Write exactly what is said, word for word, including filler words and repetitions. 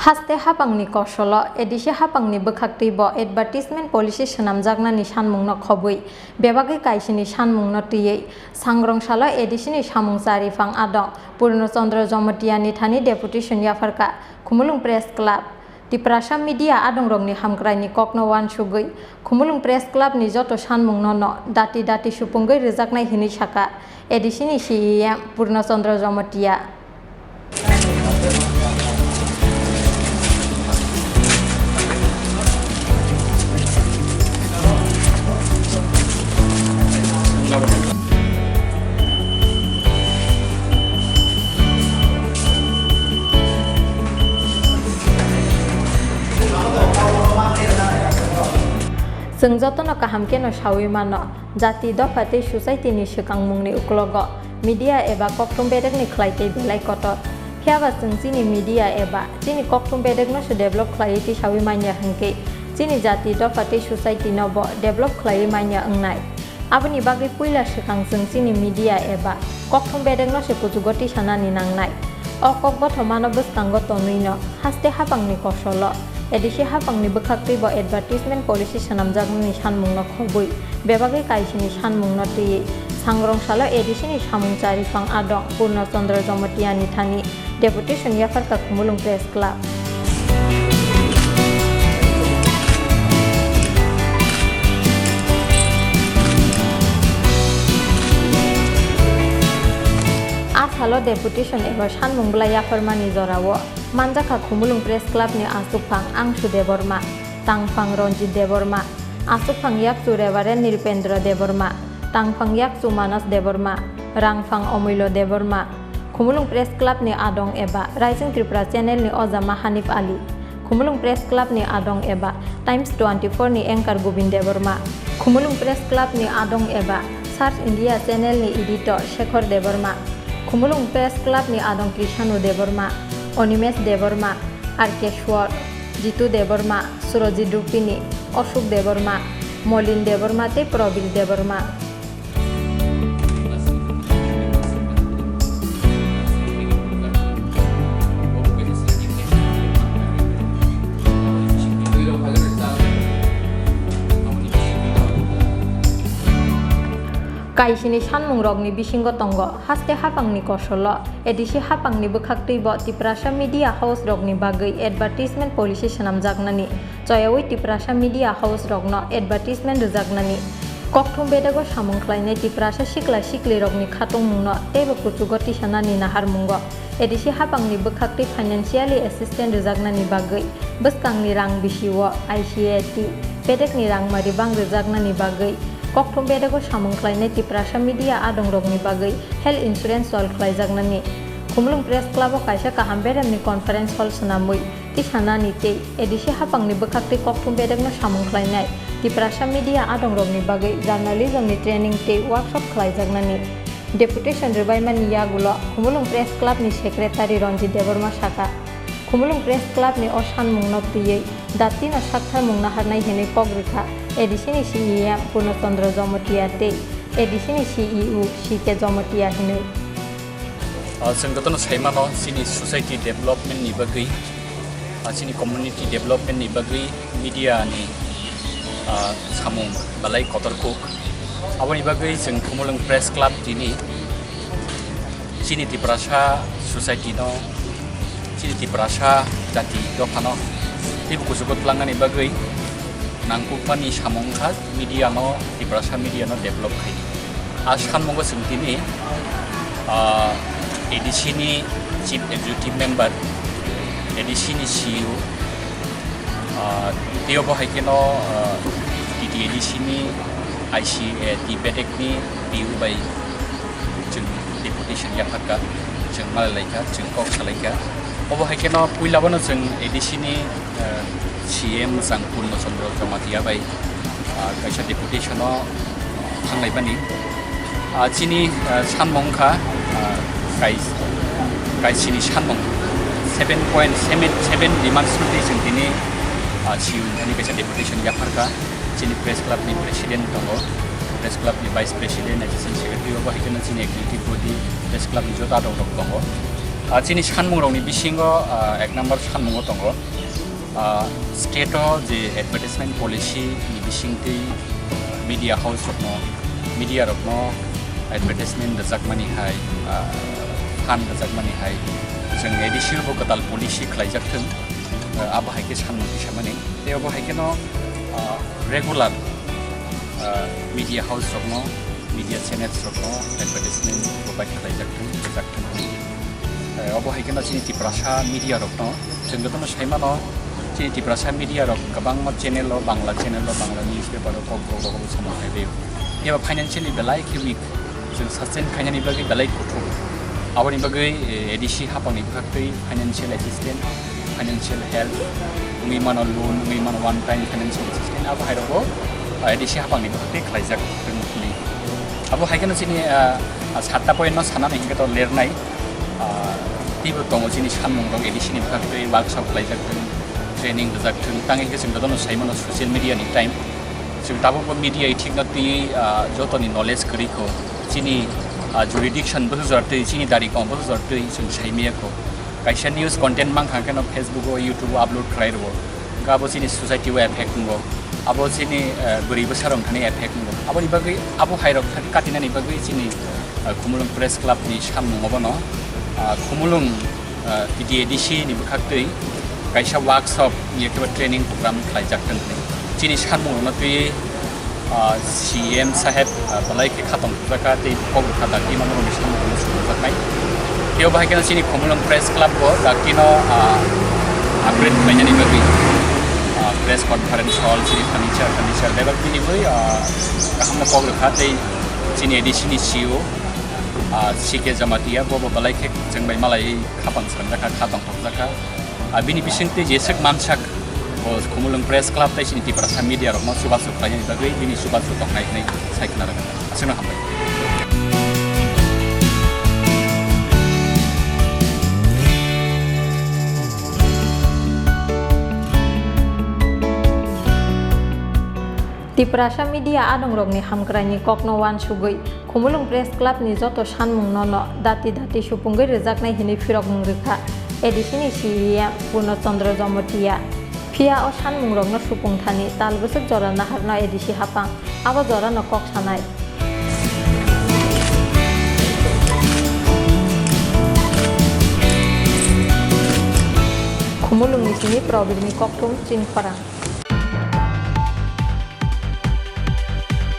Haste hapangni kosolo A D C hapangni bwkhaktwi bo advertisement policy swnamjaknani sanmungno khobwi bebagwi kaisini sanmungno twiwi sangrong salo A D C ni samung chariphang adong Purno Chandra Jamatia ni thani deputation yapharkha Khumulwng Press Club. Tiprasa media adongrokni hamkraini kokno uansugwi Khumulwng Press Club ni joto sanmungno no dati dati supungwi rwjaknai hinwi sakha A D C ni C E M Purno Chandra Jamatia. Chwng jotono kaham kheno sawi mano, jati, dopha tei society ni swkangmungni uklogo media eba kokthum bedekni khlai tei belai kotor. Phiyaba chwng chini media eba chini kokthum bedekno se develop khlaiwi tisawi manya hwnkhe, chini jati, dopha tei society no bo develop khlaiwi manya wngnai. Aboni bagwi puila swkang chwng chini media eba kokthum bedekno se kuchugo tisanani nangnai. O kok bothomano bwskango tonwino haste hapangni kosolo A D C hapangni bwkhaktwi bo advertisement policy swnamjaknani sanmungno khobwi bebagwi kaisini sanmungno twiwi sangrong salo A D C ni samung chariphang adong Purno Chandra Jamatia ni thani deputation yapharkha Khumulwng Press Club. A salo deputation eba sanmung bwlai yapharmani jorao manjakha Khumulwng Press Club ni aswkphang Angshu Debbarma, tangphang Ranjit Debbarma, aswkphang yakchu Reverend Nripendra Debbarma, tangphang yakchu Manas Debbarma, rangphang Omulya Debbarma, Khumulwng Press Club ni adong eba Rising Tripura Channel ni ojama Hanif Ali, Khumulwng Press Club ni adong eba Times twenty-four ni anchor Gobind Debbarma, Khumulwng Press Club ni adong eba Search India Channel ni editor Shekhar Debbarma, Khumulwng Press Club ni adong Krishanu Debbarma, Animesh Debbarma, R K Swar, Jitu Debbarma, Surajit Rupini, Ashok Debbarma, Molin Debbarma tei Prabir Debbarma. Kaisini sanmungrokni bisingo tongo, haste hapangni kosolo, A D C hapangni bwkhaktwi bo Tiprasa media house rokni bagwi advertisement policy swnamjaknani, choyawi Tiprasa media house rokno advertisement rwjaknani, kokthum bedego samung khlainai Tiprasa sikla siklirokni khatungmungno teibo kuchugo tisanani naharmungo A D C hapangni bwkhaktwi financially assistance rwjaknani bagwi bwskangni rang bisio I C A T bedekni rangmari bang rwjaknani bagwi kokthum bedego samung khlainai Tiprasa media adongrokni bagwi health insurance sol khlaijaknani. Khumulwng Press Club o kaisa kaham beremni conference hall swnamwi tisanani tei A D C hapangni bwkhaktwi kokthum bedekno samung khlainai Tiprasa media adongrokni bagwi journalism ni training tei workshop khlaijaknani. Deputation rwbaimani yagulo Khumulwng Press Club ni secretary Ranjit Debbarma sakha, Khumulwng Press Club ni o sanmungno twiwi datino saktharmung naharnai hinwi kok rwkha A D C ni C E M Purno Chandra Jamatia tei A D C ni C E O C K Jamatia hinwi. Ah, chwng jotono sai mano, chini society development ni bagwi, ah, chini community development ni bagwi media ni, ah, samung belai kotor kuk. Aboni bagwi chwng Khumulwng Press Club tini chini Tiprasa society no, chini Tiprasa jati dophano teibo kuchugo twlangnani bagwi nangkukmani samung wngkha media no, Tiprasa media no develop khaidi. A sanmungo chwng tini, ah, A D C ni Chief Executive Member, A D C ni C E O, ah, tei obo hai kheno, ah, T T A D C ni I C A T bedek ni P U bai chwng deputation yapharkha, chwng malai laikha, chwng kok salaikha. Obo hai kheno puila bono chwng A D C ni, ah, C M Jang Purno Chandra Jamatia bai, ah, kaisa deputation o thanglaimani. Ah, chini, ah, sanmung wngkha, ah, kai-, kaisini sanmung seven point seven seven demands no twi chwng tini, ah, C E O ni thani kaisa deputation yapharkha. Chini press club ni president tongo, press club ni vice president, assistant secretary, obo hai kheno chini executive body, press club ni joto adong rok tongo. Ah, chini sanmungrokni bisingo, ah, ek number sanmungo tongo. Ah, state-o je advertisement policy ni bisingtwi media house rokno, media rokno advertisement rwjakmani hai, ah, phan rwjakmani hai, chwng A D C bo kwtal policy khlaijak thung, ah, abo hai khe sanmung tisamani. Tei abo hai kheno, ah, regular, ah, media house rokno, media channels rokno advertisement provide khlaijak thung, rwjak thung. Eh, obo hai kheno chini Tiprasa media rokno, chwng jotono sai mano, chini Tiprasa media rok kwbangma channel o, Bangla channel o, Bangla newspaper o, Kokborok rogo bo samung khai rio. Phiya ba financially belai khe weak, chwng sustain khainani bagwi belai kuthuk. Aboni bagwi, eh, A D C hapangni bwkhaktwi financial assistance, financial help, wngwi mano loan, wngwi mano one time financial assistance, abo hai rogo, eh, A D C hapangni bwkhaktwi khlaijak tongmani. Abo hai kheno chini, ah, ah, satta point no sanani hinkhe to lernai. Ah, teibo tongo chini sanmung rok A D C ni bwkhaktwi workshop khlaijak thung, training rwjak thung, tang hinkhe chwng jotono sai mano social media ni time. Chwng tabukbo media i thikno twi, ah, jotoni knowledge kwrwi kho. Chini, ah, jurisdiction bo jor twi, chini dari kong bo jor twi chwng sai maya kho. Kaisa news content mankha kheno Facebook o, YouTube o upload khlai rwo. Hwnkhe abo chini society o effect wngo. Abo chini, eh, bwrwi bwsarok thani effect wngo. Aboni bagwi, abo hai rok thani katinani bagwi chini, eh, Khumulwng Press Club ni sanmung obono, ah, Khumulwng, eh, T T A D C ni bwkhaktwi kaisa workshop, ekheba training program khlaijak thung hwnwi. Chini sanmung rokno twi ah, C M saheb, ah, belai khe khatong thokjak kha tei kok rwkha dakti mano rokni samung rokno sumjaknai. Tei obo hai kheno chini Khumulwng Press Club bo dakti no, ah, upgrade khlainani bagwi, ah, press conference hall, chini furniture, furniture bebak bini bai, ah, kaham no kok rwkha tei chini A D C ni C E O, ah, C K Jamatia bo bo belai khe chwng bai malai khapang swngjak kha, khatong thokjak kha. Ah, bini bisingtwi jeswk mansak, bo Khumulwng Press Club tei chini Tiprasa media rokno chubachu khlainani bagwi bini chubachu tongnai hwnwi sai khna rwkha. Aswkno hambai. Tiprasa media adongrokni hamkraini kokno uansugwi Khumulwng Press Club ni joto sanmungno no dati dati supungwi rwjaknai hwnwi phirokmung rwkha A D C ni C E M Purno Chandra Jamatia. Phiya o sanmungrokno supung thani tal bwswk jora naharno A D C hapang, abo jorano kok sanai. Khumulwngni simi Probirni kokthum chini khorang.